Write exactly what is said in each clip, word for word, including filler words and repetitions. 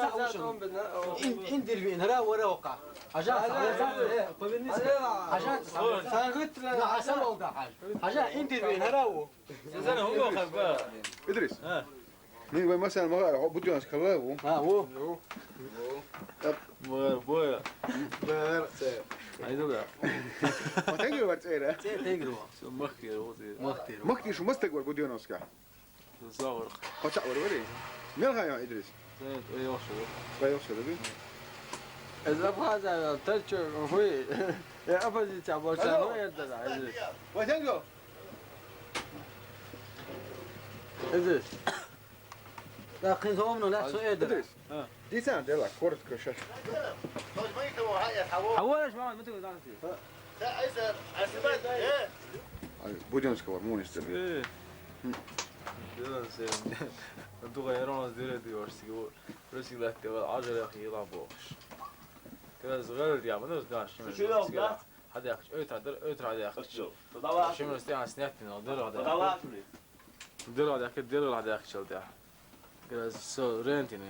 Ин-, интервью нара вара ока. Хажа, хажа, повернись. Хажа, хажа, интервью нара у. Сизана хӀума хабар. Идрис. А. Мин вай масал мага, хо, Будёнск хала у. А, у. Бэр, боя. Бэр. Айду да. Ма тегер вар цера. Цера тегер вар. Всё, махтер, вот и. Махтер. Махтер, шу мастер вар Будёнска. Завар. Хоца вар вари. Мел хая, Идрис. Зайд, ой, ошо. Ой, ошо, да? Эз абхаза, тачо, хуй. Э, оппозиция, больше, ну, это да, Идрис. Ва тенго. Идрис. Да, кин зомно, ла, су эдер. Идрис. А. Дисан дела, коротко щас. Хавараш, мама, мы тут дальше. Ай, Будёнского, мунистер. Э. Хм. Дела, сэ. Дуга, я ровно дверь дивишь, сего. Просто, да, ты, а, жара, я, бокш. Ты, згар, я, мы, ну, знаешь, что мы, да? Хьадехкаш, ойтра дер, ойтра хьадехкаш. Шимра стян снятина, дер хьадехкаш. Дер хьадехкаш, дер хьадехкаш, чалдя. Граз со рентина,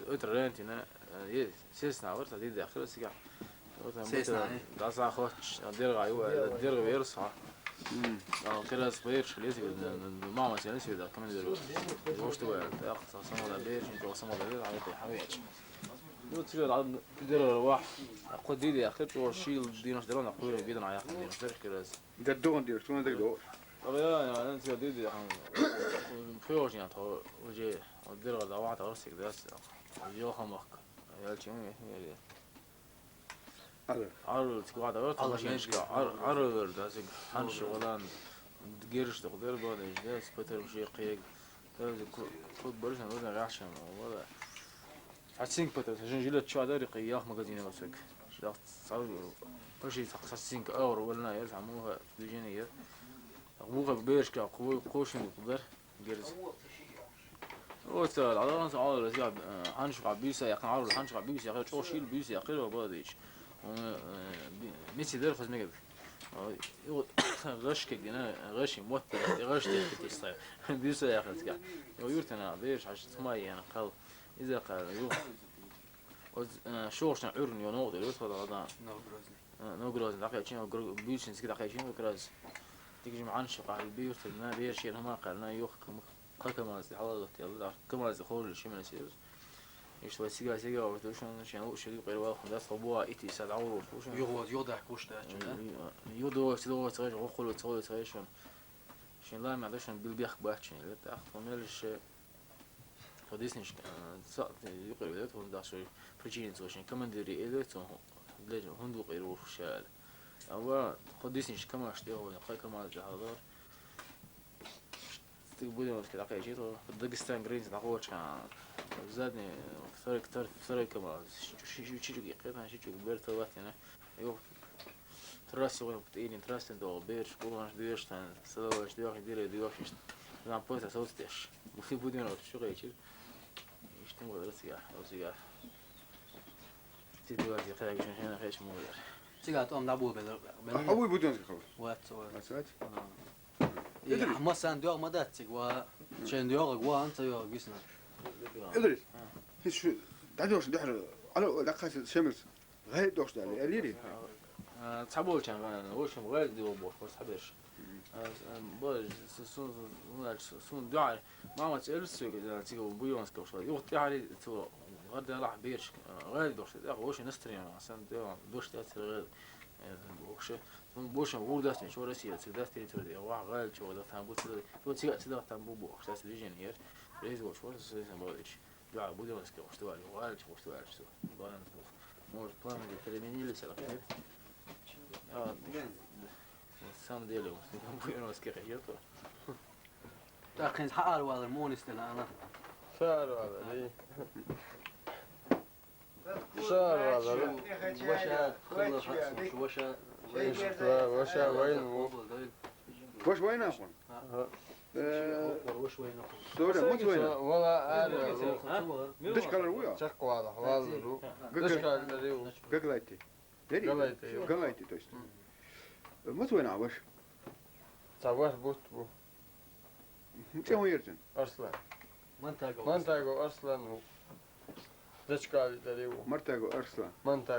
ойтра рентина, е, сесна вар, та дидя, храс, сига. Сесна, э? Да, са хоч, дер га, ю, дер га верс, ха. М. А, граз верш, лези, мама, сяни, сида, командир. Вот что вы, да, самода берш, ничего, самода берш, а это, а это. Ну, цигар, а, дер ва. Кодили, а, хет, о, шил, динаш, дерона, кури, бидна, я, динаш, дер, граз. Дер догон дир, туна дер догон. Ара, я, я, я, цигар, диди, хан. Фёжня, то, уже, дер, да, ва, то, сик, да, с-, ё, хамак. Я, чим, я, я. Ара. Ара, цигар, да, вот, машинка. Ара, ара, да, сик, хан, шо, валан, герш, да, дер, ба, да, да, с Петром, ши, кег. Да, ку-, ку-, барышна, вот, рашен, вала. Сацинк патар, сажен жилет чуадар, и ях магазин васак. Сацинк, сацинк, аур, вална, я, самуха, движение, я. Муха бершка, ку-, кошин кудар, герз. О, ца, адан са, ал, я, ханш га биса, я, ханш га биса, я, чошил биса, я, кыро бадич. Он, э, би-, меци дер хозмегед. О, и вот, гашке гена, гаши мотта, гаште, тиса. Биса, я, хазга. О, юртана, берш, хаш, тма, я, кал. Иза кал, ю. Оз, э, шоушна урн ё ногдер, ю сада да. Новгрозный. Э, Новгрозный, дахай чин, гр-, бюсин ски дахай чин, как раз. Тик жим ан шо кал, бюрт, на, берш, я, хама кал, на, юх, кам-, как камаз, хала да, я, да, камаз, хор, шимена сиз. Ишт ва сига, сига, вот, шон, шен, лучше, ю, кирва, да, слабо, ити, сад, аур, шон. Ю, вот, ю, да, кушта, чё, да? Ю, ю, до, сидо, сидо, около, сидо, сидо, шон. Шен ла, ма, да, шон, билбех, бачен, да, так, помнишь, Тхо дисниш, э, ца-, юкъе веле, тхо дашо причина цо шин командири эле, цо, блядь, хунду къиру шал. Ава, тхо дисниш камаш тё, хай камаш жахалар. Ты будем сказать, такая же, то Дагестан граница находится. Задний, второй, второй, второй КамАЗ. Ши-, ши-, ши-, ши-, ши-, ши-, бертолатина. Ё, трасса вон, птилин, трасса до, берш, куланш, берш, тан, садоваш, дёх, диле, дёх, иш. Нам просто соцтеш. Буси будем рот, шо гайчир. Иш тем вот, Россия, Россия. Ситуация, хай, шо, шо, хай, шо, мулер. Сига, том, да, бу, бен, бен. А, а вы будем сказать? Вот, вот. А сказать? А. И Идрис. Масан дёх мадат, сиг, ва, шен дёх, ва, анца дёх, гисна. Идрис. А. Хиш, да, дёш, да, ало, да, кас, шемерс. Гъай дохтали, алири? Э, цхьаболчан гъай, в общем, гъай диву бохур, цхьаберш. Мгм. Э, э, бо, с-, сун, сун, сун, сун, дуьхьа, мама, цӀерус цо, э, цига буёнска шо. Юхтехьари цо, гъардалахь берш, э, гъай дохтали, в общем, настроение, сан, дё, дошта цер гъай, э, вообще. Ну, в общем, гъур даст, ничего, Россия, цига даст территория, ва, гъай, чего, да, там будет, то цига, цига, там бу, бу, сейчас движение, производство, что, что, что, Да, будем рассказывать, что вали, вали, что вали, что. Баланс был. Может, планы переменились, а так нет. А, да. На самом деле, вот, будем рассказывать, это. Так, хин хар валар, монистер, ана. Хар валар, и. Хар валар. Ваша, хала, хацу, ваша, Ваша, ваша войну. Ваш война хон? Ага. Э, Сора, мут война? Вала, а, Дышкалар уя? Чаквала, вала, ру. Дышкалар, ру. Гаглайти. Гаглайти, ю. Гаглайти, то есть. Мут война ваш? Цавар бут бу. Мгм. Чего ердин? Арслан. Мантаго. Мантаго Арслан, ру. Čačkavî derê wo. Mertego Erslan. Menta.